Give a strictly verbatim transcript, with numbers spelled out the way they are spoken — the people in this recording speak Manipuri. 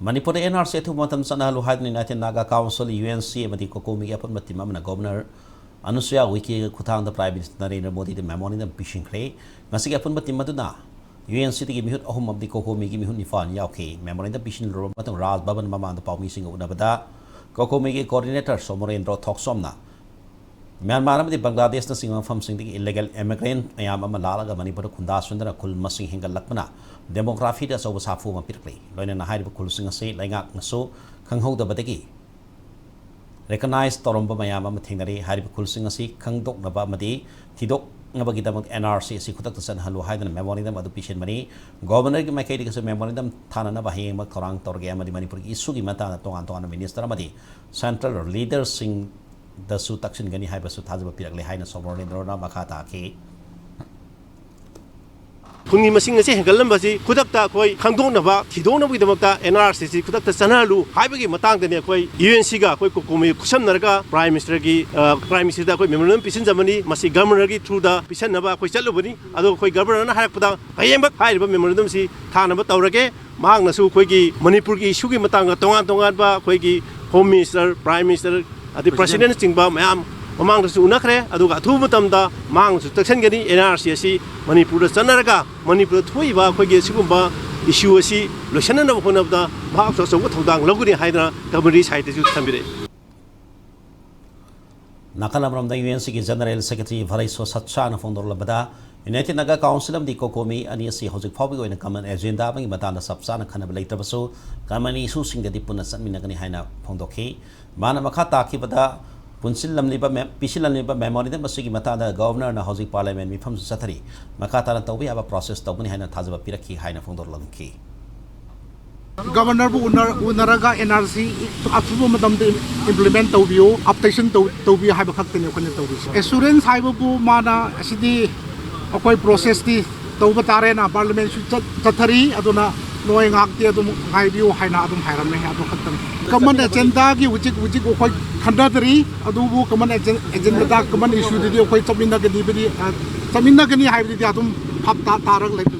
ꯃꯅꯤꯄꯨꯔꯗ ꯑꯦꯟ ꯑꯥꯔ ꯁꯤ ꯑꯊꯨꯕ ꯃꯇꯝ ꯆꯠꯅꯍꯜꯂꯨ ꯍꯥꯏꯗꯨꯅ United Naga Council, U N C, ꯑꯃꯗꯤ ꯀꯣꯀꯣꯃꯤꯒꯤ ꯑꯄꯨꯟꯕ ꯇꯤꯝ ꯑꯃꯅ ꯒꯣꯕꯔꯅꯔ ꯑꯅꯨꯁꯨꯌꯥ ꯎꯏꯀꯦꯒꯤ ꯈꯨꯠꯊꯥꯡꯗ ꯄ꯭ꯔꯥꯏꯝ ꯃꯤꯅꯤꯁꯇꯔ ꯅꯔꯦꯟꯗ꯭ꯔ ꯃꯣꯗꯤꯗ ꯃꯦꯃꯣꯔꯦꯟꯗꯝ ꯄꯤꯁꯤꯟꯈ꯭ꯔꯦ꯫ ꯉꯁꯤꯒꯤ ꯑꯄꯨꯟꯕ ꯇꯤꯝ ꯑꯗꯨꯅ ꯌꯨ ꯑꯦꯟ ꯁꯤꯗꯒꯤ ꯃꯤꯍꯨꯠ ꯑꯍꯨꯝ ꯑꯃꯗꯤ ꯀꯣꯀꯣꯃꯤꯒꯤ ꯃꯤꯍꯨꯠ ꯅꯤꯄꯥꯟ ꯌꯥꯎꯈꯤ꯫ ꯃꯦꯃꯣꯔꯦꯟꯗꯝ ꯄꯤꯁꯤꯜꯂꯨꯔꯕ ꯃꯇꯨꯡ ꯔꯥꯖ ꯚꯕꯟ ꯃꯃꯥꯡꯗ ꯄꯥꯎꯃꯤꯁꯤꯡꯒ ꯎꯅꯕꯗ ꯀꯣꯀꯣꯃꯤꯒꯤ ꯀꯣꯑꯣꯔꯗꯤꯅꯦꯇꯔ ꯁꯣꯃꯣꯔꯦꯟꯗ꯭ꯔꯣ ꯊꯣꯛꯆꯣꯝꯅ ꯃ꯭ꯌꯥꯟꯃꯥꯔ ꯑꯃꯗꯤ ꯕꯪꯒ꯭ꯂꯥꯗꯦꯁꯅꯆꯤꯡꯕ ꯃꯐꯝꯁꯤꯡꯗꯒꯤ ꯏꯂꯤꯒꯦꯜ ꯏꯃꯤꯒ꯭ꯔꯦꯟꯠ ꯃꯌꯥꯝ ꯑꯃ ꯂꯥꯛꯂꯒ ꯃꯅꯤꯄꯨꯔꯗ ꯈꯨꯟꯗꯥ ꯁꯨꯟꯗꯨꯅ ꯈꯨꯜ ꯃꯁꯤꯡ ꯍꯦꯟꯒꯠꯂꯛꯄꯅ ꯗꯦꯃꯣꯒ꯭ꯔꯥꯐꯤꯗ ꯑꯆꯧꯕ ꯁꯥꯐꯨ ꯑꯃ ꯄꯤꯔꯛꯂꯤ꯫ ꯂꯣꯏꯅꯅ ꯍꯥꯏꯔꯤꯕ ꯈꯨꯜꯁꯤꯡ ꯑꯁꯤ ꯂꯩꯉꯥꯛꯅꯁꯨ ꯈꯪꯍꯧꯗꯕꯗꯒꯤ ꯔꯤꯀꯒꯅꯥꯏꯖ ꯇꯧꯔꯝꯕ ꯃꯌꯥꯝ ꯑꯃ ꯊꯦꯡꯅꯔꯤ꯫ ꯍꯥꯏꯔꯤꯕ ꯈꯨꯜꯁꯤꯡ ꯑꯁꯤ ꯈꯪꯗꯣꯛꯅꯕ ꯑꯃꯗꯤ ꯊꯤꯗꯣꯛꯅꯕꯒꯤꯗꯃꯛ ꯑꯦꯟ ꯑꯥꯔ ꯁꯤ ꯑꯁꯤ ꯈꯨꯗꯛꯇ ꯆꯠꯅꯍꯜꯂꯨ ꯍꯥꯏꯗꯨꯅ ꯃꯦꯃꯣꯔꯦꯟꯗꯝ ꯑꯗꯨ ꯄꯤꯁꯤꯟꯕꯅꯤ꯫ ꯒꯣꯕꯔꯅꯔꯒꯤ ꯃꯥꯏꯀꯩꯗꯒꯤꯁꯨ ꯃꯦꯃꯣꯔꯦꯟꯗꯝ ꯊꯥꯅꯅꯕ ꯍꯌꯦꯡꯃꯛ ꯊꯧꯔꯥꯡ ꯇꯧꯔꯒꯦ ꯑꯃꯗꯤ ꯃꯅꯤꯄꯨꯔꯒꯤ ꯏꯁꯨꯒꯤ ꯃꯇꯥꯡꯗ ꯇꯣꯉꯥꯟ ꯇꯣꯉꯥꯟꯕ ꯃꯤꯅꯤꯁꯇꯔ ꯑꯃꯗꯤ ꯁꯦꯟꯇ꯭ꯔꯦꯜ ꯂꯤꯗꯔꯁꯤꯡꯗꯁꯨ ꯇꯛꯁꯤꯟꯒꯅꯤ ꯍꯥꯏꯕꯁꯨ ꯊꯥꯖꯕ ꯄꯤꯔꯛꯂꯦ ꯍꯥꯏꯅ ꯁꯣꯃꯣꯔꯦꯟꯗ꯭ꯔꯣꯅ ꯃꯈꯥ ꯇꯥꯈꯤ꯫ ꯈꯨꯟꯒꯤ ꯃꯁꯤꯡ ꯑꯁꯤ ꯍꯦꯟꯒꯠꯂꯝꯕꯁꯤ ꯈꯨꯗꯛꯇ ꯑꯩꯈꯣꯏ ꯈꯪꯗꯣꯛꯅꯕ, ꯊꯤꯗꯣꯛꯅꯕꯒꯤꯗꯃꯛꯇ ꯑꯦꯟ ꯑꯥꯔ ꯁꯤ ꯑꯁꯤ ꯈꯨꯗꯛꯇ ꯆꯠꯅꯍꯜꯂꯨ ꯍꯥꯏꯕꯒꯤ ꯃꯇꯥꯡꯗꯅꯤ ꯑꯩꯈꯣꯏ ꯌꯨ ꯑꯦꯟ ꯁꯤꯒ ꯑꯩꯈꯣꯏ ꯀꯣꯀꯣꯃꯤ ꯈꯨꯠꯁꯝꯅꯔꯒ ꯄ꯭ꯔꯥꯏꯝ ꯃꯤꯅꯤꯁꯇꯔꯒꯤ, ꯑ, ꯄ꯭ꯔꯥꯏꯝ ꯃꯤꯅꯤꯁꯇꯔꯗ ꯑꯩꯈꯣꯏ ꯃꯦꯃꯣꯔꯦꯟꯗꯝ ꯄꯤꯁꯤꯟꯖꯕꯅꯤ꯫ ꯃꯁꯤ ꯒꯕꯔꯅꯔꯒꯤ ꯊ꯭ꯔꯨꯗ ꯄꯤꯁꯟꯅꯕ ꯑꯩꯈꯣꯏ ꯆꯠꯂꯨꯕꯅꯤ꯫ ꯑꯗꯣ ꯑꯩꯈꯣꯏ ꯒꯕꯔꯅꯔꯅ ꯍꯥꯏꯔꯛꯄꯗ ꯍꯌꯦꯡꯃꯛ ꯍꯥꯏꯔꯤꯕ ꯃꯦꯃꯣꯔꯦꯟꯗꯝꯁꯤ ꯊꯥꯅꯕ ꯇꯧꯔꯒꯦ꯫ ꯃꯍꯥꯛꯅꯁꯨ ꯑꯩꯈꯣꯏꯒꯤ ꯃꯅꯤꯄꯨꯔꯒꯤ ꯏꯁꯨꯒꯤ ꯃꯇꯥꯡꯗ ꯇꯣꯉꯥꯟ ꯇꯣꯉꯥꯟꯕ ꯑꯩꯈꯣꯏꯒꯤ ꯍꯣꯝ ꯃꯤꯅꯤꯁꯇꯔ, ꯄ꯭ꯔꯥꯏꯝ ꯃꯤꯅꯤꯁꯇꯔ, ꯑꯗꯩ ꯄ꯭ꯔꯁꯤꯗꯦꯟꯠ꯫ ꯄ꯭ꯔꯁꯤꯗꯦꯟꯠꯅꯆꯤꯡꯕ ꯃꯌꯥꯝ ꯃꯃꯥꯡꯗꯁꯨ ꯎꯅꯈ꯭ꯔꯦ꯫ ꯑꯗꯨꯒ ꯑꯊꯨꯕ ꯃꯇꯝꯗ ꯃꯍꯥꯛꯅꯁꯨ ꯇꯛꯁꯟꯒꯅꯤ꯫ ꯑꯦꯟ ꯑꯥꯔ ꯁꯤ ꯑꯁꯤ ꯃꯅꯤꯄꯨꯔꯗ ꯆꯠꯅꯔꯒ ꯃꯅꯤꯄꯨꯔꯗ ꯊꯣꯛꯏꯕ ꯑꯩꯈꯣꯏꯒꯤ ꯑꯁꯤꯒꯨꯝꯕ ꯏꯁꯨ ꯑꯁꯤ ꯂꯣꯏꯁꯤꯟꯅꯅꯕ ꯍꯣꯠꯅꯕꯗ ꯃꯍꯥꯛꯁꯨ ꯑꯆꯧꯕ ꯊꯧꯗꯥꯡ ꯂꯧꯒꯅꯤ ꯍꯥꯏꯗꯅ ꯒꯕꯔꯅꯔꯒꯤ ꯁꯥꯏꯠꯇꯁꯨ ꯊꯝꯕꯤꯔꯛꯏ꯫ ꯅꯥꯀꯜ ꯑꯃꯔꯣꯝꯗ ꯌꯨ ꯑꯦꯟ ꯁꯤꯒꯤ ꯖꯦꯅꯔꯦꯜ ꯁꯦꯀ꯭ꯔꯦꯇꯔꯤ ꯚꯔꯩꯁꯣ ꯁꯠꯁꯥꯅ ꯐꯣꯡꯗꯣꯔꯛꯂꯕꯗ, ꯌꯨꯅꯥꯏꯇꯦꯗ ꯅꯥꯒꯥ ꯀꯥꯎꯟꯁꯤꯜ ꯑꯃꯗꯤ ꯀꯣꯀꯣꯃꯤ ꯑꯅꯤ ꯑꯁꯤ ꯍꯧꯖꯤꯛ ꯐꯥꯎꯕꯒꯤ ꯑꯣꯏꯅ ꯀꯃꯟ ꯑꯦꯖꯦꯟꯗꯥ ꯑꯃꯒꯤ ꯃꯇꯥꯡꯗ ꯆꯞ ꯆꯥꯅ ꯈꯟꯅꯕ ꯂꯩꯇ꯭ꯔꯕꯁꯨ, ꯀꯃꯟ ꯏꯁꯨꯁꯤꯡꯗꯗꯤ ꯄꯨꯟꯅ ꯆꯠꯃꯤꯟꯅꯒꯅꯤ ꯍꯥꯏꯅ ꯐꯣꯡꯗꯣꯛꯈꯤ꯫ ꯃꯥꯅ ꯃꯈꯥ ꯇꯥꯈꯤꯕꯗ, ꯄꯨꯟꯁꯤꯜꯂꯝꯂꯤꯕ ꯃꯦ-, ꯄꯤꯁꯤꯜꯂꯝꯂꯤꯕ ꯃꯦꯃꯣꯔꯦꯟꯗꯝ ꯑꯁꯤꯒꯤ ꯃꯇꯥꯡꯗ ꯒꯕꯔꯅꯔꯅ ꯍꯧꯖꯤꯛ ꯄꯥꯔꯂꯤꯌꯥꯃꯦꯟ ꯃꯤꯐꯝꯁꯨ ꯆꯠꯊꯔꯤ꯫ ꯃꯈꯥ ꯇꯥꯅ ꯇꯧꯕ ꯌꯥꯕ ꯄ꯭ꯔꯣꯁꯦꯁ ꯇꯧꯒꯅꯤ ꯍꯥꯏꯅ ꯊꯥꯖꯕ ꯄꯤꯔꯛꯈꯤ ꯍꯥꯏꯅ ꯐꯣꯡꯗꯣꯔꯛꯂꯝꯈꯤ꯫ ꯒꯕꯔꯅꯔꯕꯨ ꯎꯅꯔ-, ꯎꯅꯔꯒ ꯑꯦꯟ ꯑꯥꯔ ꯁꯤ ꯑꯊꯨꯕ ꯃꯇꯝꯗ ꯏꯝꯄ꯭ꯂꯤꯃꯦꯟ ꯇꯧꯕꯤꯌꯨ, ꯑꯞꯗꯦꯁꯟ ꯇꯧ-, ꯇꯧꯕꯤꯌꯨ ꯍꯥꯏꯕ ꯈꯛꯇꯅꯤ ꯑꯩꯈꯣꯏꯅ ꯇꯧꯔꯤꯁꯦ꯫ ꯑꯦꯁꯨꯔꯦꯟꯁ ꯍꯥꯏꯕꯕꯨ ꯃꯥꯅ ꯑꯁꯤꯗꯤ ꯑꯩꯈꯣꯏ ꯄ꯭ꯔꯣꯁꯦꯁꯇꯤ ꯇꯧꯕ ꯇꯥꯔꯦꯅ ꯄꯥꯔꯂꯤꯌꯥꯃꯦꯟꯁꯨ ꯆꯠ-, ꯆꯠꯊꯔꯤ, ꯑꯗꯨꯅ ꯅꯣꯏ ꯉꯥꯏꯍꯥꯛꯇꯤ ꯑꯗꯨꯝ ꯉꯥꯏꯕꯤꯌꯨ ꯍꯥꯏꯅ ꯑꯗꯨꯝ ꯍꯥꯏꯔꯝꯃꯦ꯫ ꯑꯗꯨ ꯈꯛꯇꯅꯤ꯫ ꯀꯃꯟ ꯑꯦꯖꯦꯟꯗꯥꯒꯤ ꯍꯧꯖꯤꯛ, ꯍꯧꯖꯤꯛ ꯑꯩꯈꯣꯏ ꯈꯟꯅꯗ꯭ꯔꯤ, ꯑꯗꯨꯕꯨ ꯀꯃꯟ ꯑꯦꯖꯦꯟ-, ꯑꯦꯖꯦꯟꯗꯥ, ꯀꯃꯟ ꯏꯁꯨꯗꯗꯤ ꯑꯩꯈꯣꯏ ꯆꯠꯃꯤꯟꯅꯒꯅꯤꯕꯗꯤ, ꯑ, ꯆꯠꯃꯤꯟꯅꯒꯅꯤ ꯍꯥꯏꯕꯗꯨꯗꯤ ꯑꯗꯨꯝ ꯚꯥꯞ ꯇꯥ-, ꯇꯥꯔꯒ ꯂꯩ-,